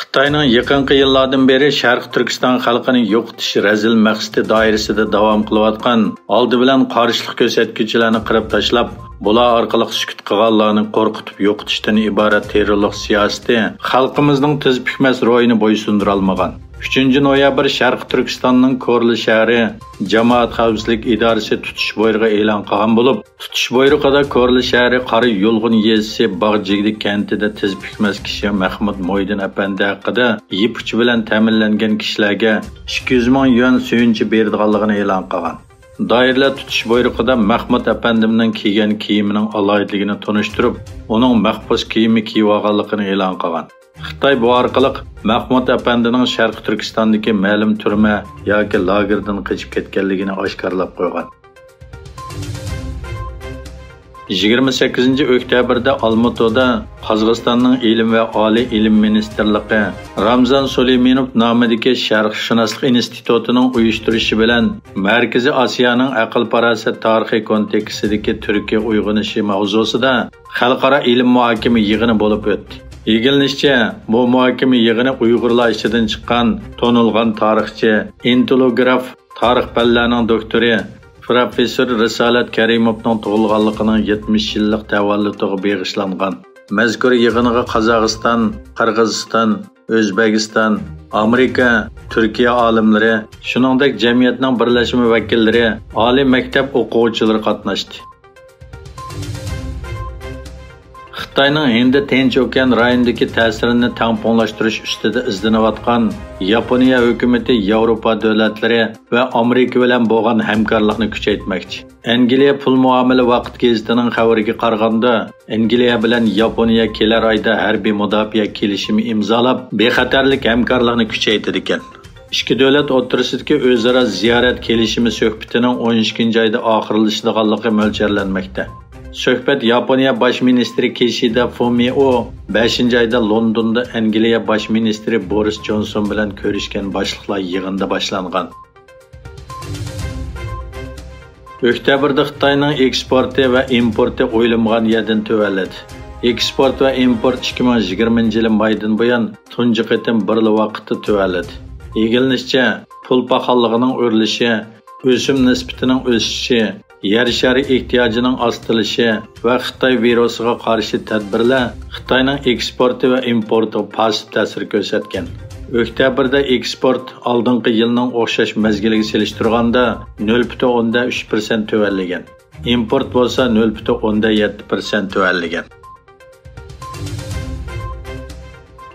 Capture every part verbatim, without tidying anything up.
خىتاينىڭ يېقىنقى يىللاردىن بېرى شەرقىي تۈركىستان خەلقىنى يوقىتىش رەزىل مەقسىتى دائىرىسىدە داۋام قىلىۋاتقان، ئالدى بىلەن قارشىلىق كۆرسەتكۈچىلەرنى قىرىپ تاشلاپ، بۇلار ئارقىلىق سۈكۈت قىلغانلارنى قورقۇتۇپ يوقىتىشتىن ئىبارەت تېررورلۇق سىياسىتى خەلقىمىزنىڭ تىز پۈكمەس روھىنى بويسۇندۇرالمىغان. ئۈچىنچى نويابىر شەرقىي تۈركىستاننىڭ كورلا شەھىرى جامائەت خەۋپسىزلىك ئىدارىسى تۇتۇش بۇيرۇقى ئېلان قىلغان بولۇپ، تۇتۇش بۇيرۇقىدا كورلا شەھىرى قارا يۇلغۇن يېزىسى باغ جىگدە كەنتىدە تىز پۈكمەس كىشى مەخمۇت مۇھىدىن ئەپەندى ھەققىدە يىپ ئۇچى بىلەن تەمىنلەنگەن كىشىلەرگە ئىككى يۈز مىڭ يۈەن سۆيۈنچە بېرىدىغانلىقىنى ئېلان قىلغان. دائىرىلەر تۇتۇش بۇيرۇقىدا مەخمۇت ئەپەندىمنىڭ كىيگەن كىيىمىنىڭ ئالاھىدىلىكىنى تونۇشتۇرۇپ، ئۇنىڭ مەخپۇس كىيىمى كىيىۋالغانلىقىنى ئېلان قىلغان. خىتاي بۇ ئارقىلىق مەخمۇت ئەپەندىنىڭ شەرقىي تۈركىستاندىكى مەلۇم تۈرمە ياكى لاگېردىن قېچىپ كەتكەنلىكىنى ئاشكارىلاپ قويغان. يىگىرمە سەككىزىنچى ئۆكتەبىردە ئالمۇتىدا قازاقىستاننىڭ ئىلىم ۋە ئالىي ئىلىم مىنىستىرلىقى رامزان سۇلېيمىنوف نامىدىكى شەرقشۇناسلىق ئىنستىتۇتىنىڭ ئۇيۇشتۇرۇشى بىلەن مەركىزىي ئاسىيانىڭ ئەقىل-پاراسەت تارىخى كونتېكستىدىكى تۈركىيە ئويغىنىشى ماۋزۇسىدا خەلقئارا ئىلىم مۇھاكىمە يىغىنى بولۇپ ئۆتتى. ئىگىلىنىشىچە، بۇ مۇھاكىمە يىغىنى ئۇيغۇرلار ئىچىدىن چىققان تونۇلغان تارىخچى، ئىنتېلوگراف، تارىخ پەنلەرنىڭ دوكتورى، پروفېسسور رىسالەت كەرىموۋنىڭ تۇغۇلغانلىقىنىڭ يەتمىش يىللىق تەۋەللۇتىغا بېغىشلانغان. مەزكۇر يىغىنغا قازاقىستان، قىرغىزىستان، ئۆزبېكىستان، ئامېرىكا، تۈركىيە ئالىملىرى، شۇنىڭدەك جەمئىيەتنىڭ بىرلەشمە ۋەكىللىرى، ئالىي مەكتەپ ئوقۇغۇچىلىرى قاتناشتى. خىتاينىڭ ھىندى تىنچ ئوكيان رايونىدىكى تەسىرىنى تەڭپۇڭلاشتۇرۇش ئۈستىدە ئىزدىنىۋاتقان ياپونىيە ھۆكۈمىتى ياۋروپا دۆلەتلىرى ۋە ئامېرىكا بىلەن بولغان ھەمكارلىقنى كۈچەيتمەكچى. ئەنگلىيە پۇل مۇئامىلە ۋاقىت گېزىتىنىڭ خەۋىرىگە قارىغاندا، ئەنگلىيە بىلەن ياپونىيە كېلەر ئايدا ھەربىي مۇداپىئە كېلىشىمى ئىمزالاپ، بىخەتەرلىك ھەمكارلىقنى كۈچەيتىدىكەن. ئىككى دۆلەت ئوتتۇرىسىدىكى ئۆزئارا زىيارەت كېلىشىمى سۆھبىتىنىڭ ئون ئىككىنچى ئايدا ئاخىرلىشىدىغانلىقى مۆلچەرلەنمەكتە. سۆھبەت ياپونىيە باش مىنىستىرى كىشىدا فۇمىئو بەشىنچى ئايدا لوندوندا ئەنگلىيە باش مىنىستىرى بورىس جونسون بىلەن كۆرۈشكەن باشلىقلار يىغىنىدا باشلانغان. ئۆكتەبىردە خىتاينىڭ ئېكسپورتى ۋە ئىمپورتى ئويلىمىغان يەردىن تۆۋەنلىدى. ئېكسپورت ۋە ئىمپورت ئىككى مىڭ يىگىرمىنچى يىلى مايدىن بۇيان تۇنجى قېتىم بىرلا ۋاقىتتا تۆۋەنلىدى. ئىگىلىنىشىچە، پۇل پاخاللىقىنىڭ ئۆرلىشى، ئۆسۈم نىسبىتىنىڭ ئۆسۈشى، يەر شارى ئېھتىياجىنىڭ ئاستىلىشى ۋە خىتاي ۋىرۇسىغا قارشى تەدبىرلەر خىتاينىڭ ئېكسپورتى ۋە ئىمپورتىغا پاسىپ تەسىر كۆرسەتكەن. ئۆكتەبىردە ئېكسپورت ئالدىنقى يىلنىڭ ئوخشاش مەزگىلىگە سېلىشتۇرغاندا نۆل پۈتۈن ئوندىن ئۈچ پىرسەنت تۆۋەنلىگەن. ئىمپورت بولسا نۆل پۈتۈن ئوندىن يەتتە پىرسەنت تۆۋەنلىگەن.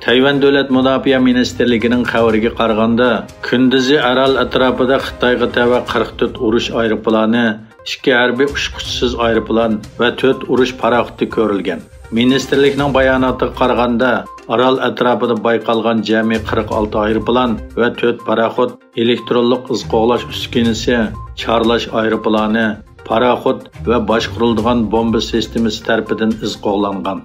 تەيۋەن دۆلەت مۇداپىئە مىنىستىرلىكىنىڭ خەۋىرىگە قارىغاندا، كۈندۈزى ئارال ئەتراپىدا خىتايغا تەۋە قىرىق تۆت ئۇرۇش ئايروپىلانى، ئىككى ھەربىي ئۇچقۇچىسىز ئايروپىلان ۋە تۆت ئۇرۇش پاراخوتى كۆرۈلگەن. مىنىستىرلىكنىڭ باياناتىغا قارىغاندا، ئارال ئەتراپىدا بايقالغان جەمئىي قىرىق ئالتە ئايروپىلان ۋە تۆت پاراخوت، ئېلېكترونلۇق ئىز قوغلاش ئۈسكۈنىسى، چارلاش ئايروپىلانى، پاراخوت ۋە باشقۇرۇلىدىغان بومبا سىستېمىسى تەرىپىدىن ئىز قوغلانغان.